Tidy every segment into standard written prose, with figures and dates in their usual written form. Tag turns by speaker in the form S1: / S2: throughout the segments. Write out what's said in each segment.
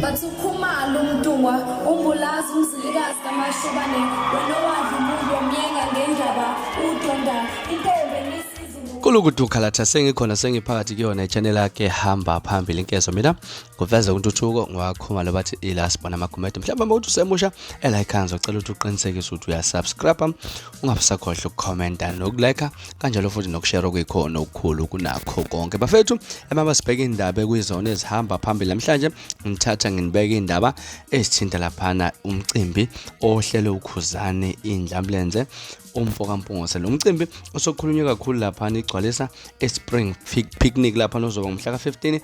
S1: Bathi uKhumalo uMntungwa uMbulazi uMzilikazi kaMashobane wena owadla umuntu wamyenga ngendaba udonda intombi enisizulu.
S2: Kulukudu khalatha sengikhona sengiphakathi kuyona i-channel yakhe hamba phambili inkezo mina kuveza untuthuko ngwakhumalo bathi ila sibona amagumede mhlawumbe uma uthi usemusha elayikhaya ngizocela ukuthi uqinisekise ukuthi uyasubscribe ungabusakhohlwa ukukhomenta nokulike kanjalo futhi nokushare okuyikhona okukhulu kunakho konke bafethu emaba sibheke indaba ekuyizona ezihamba phambili namhlanje ngithatha nginibeke indaba ezithinta laphana umcimbi ohlele ukhuzane indlamlenze umfo kaMpungose lo mcimbi osokhulunywe kakhulu laphana igcwalisa e-spring picnic laphana ozoba ngomhla ka-15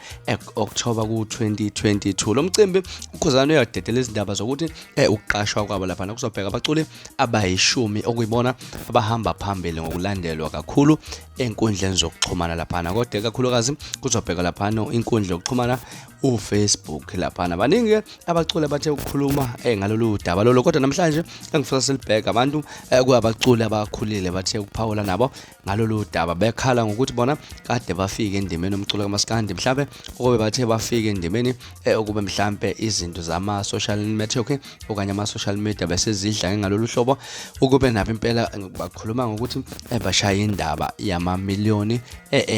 S2: October ku-2022 lo mcimbi ukhuzane uyadedela izindaba zokuthi ukuqashwa kwabo laphana kuzobheka abaculi abayishumi okuyibona abahamba phambili ngokulandelwa kakhulu enkundleni zokuxhumana laphana kodwa ikakhulukazi kuzobheka laphana inkundla yokuxhumana uFacebook laphana baningi ke abaculi abathe ukukhuluma ngalolu daba lolo kodwa namhlanje engifisa silibheka abantu kuyabaculi abakhulile bathe ukuphawula nabo ngalolu daba bekhala ngokuthi bona kade bafike endimeni umculo kamaskandi mhlambe ukube bathe bafike endimeni ukube mhlambe izinto zama social network okanye ama social media bese zidla ngalolu hlobo ukube nabo impela bakhuluma ngokuthi bashaya indaba yama million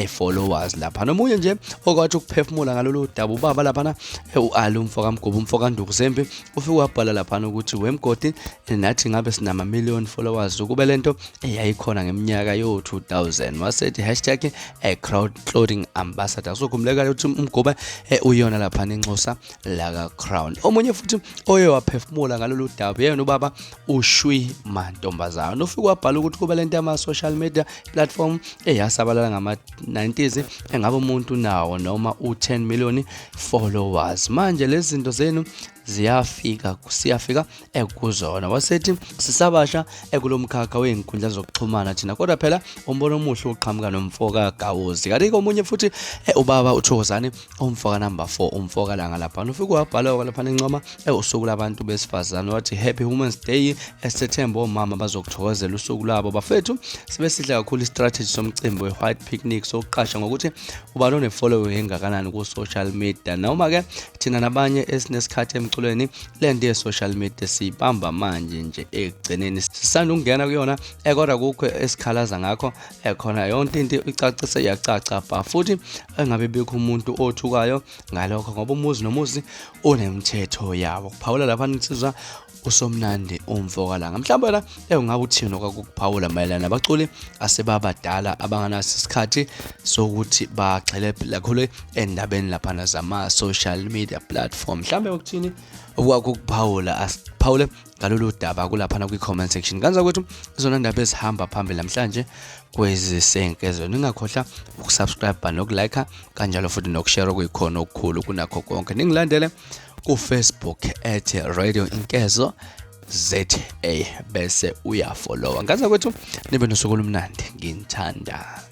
S2: followers lapha nomunye nje okwathi ukuphefumula ngalolu daba ubaba laphana u-Ali umfo kaMgubu umfo kaNdukuzempi ufike wabhala laphana ukuthi wemgodi nathi ngabe sinama million followers ukube lento eyayikhona ngeminyaka yo-2000 wasethi hashtag crowd clothing ambassador sokhumbuleka ukuthi umgoba uyona laphana inxusa laka crown omunye futhi oye waphefumula ngalolu daba yena ubaba uShwi Mantombazana ufike wabhala ukuthi kuba lento yama social media platform eyasabalala ngama 90s engabe umuntu nawo noma u10 million followers manje lezi zinto zenu ziyafika siyafika ekuzona wasethi sisabasha ekulomkhakha wezinkundla zokuxhumana thina kodwa phela umbono omuhle uqhamuka nomfoka Gawozi kanti omunye futhi ubaba uThokozani umfoka number 4 umfoka langa lapha ufike wabhala lapha encoma usuku labantu besifazane wathi happy women's day esethemba omama bazokuthokozela usuku lwabo bafethu sibe sihle kakhulu istrategy somcimbi we-white picnic sokuqasha ngokuthi uba one-following engakanani ku-social media noma ke thina nabanye esinesikhathi emculweni le nto ye-social media siyibamba manje nje ekugcineni sisanda ukungena kuyona kodwa kukho esikhalaza ngakho khona yonke into icacise iyacaca bha futhi engabe bikho umuntu othukayo ngalokho ngoba umuzi nomuzi unemithetho yawo kuphawula lapha insizwa usomnandi umfokalanga mhlawumbe wena ungabe uthini okwakukuphawula mayelana nabaculi asebabadala abanganaso isikhathi sokuthi bagxile kakhulu endabeni laphana zama-social media platform mhlawumbe ukuthini okwakho ukuphawula asiphawule ngalolu daba kulaphana kwi-comment section kanza kwethu izona ndaba ezihamba phambili namhlanje kwezisenkezo ningakhohlwa ukusubscribe nokulike kanjalo futhi nokushare okuyikhona okukhulu kunakho konke ningilandele ku-Facebook at Radio Inkezo ZA bese uyafollowa ngaza kwethu nibe nosuku olumnandi nginithanda.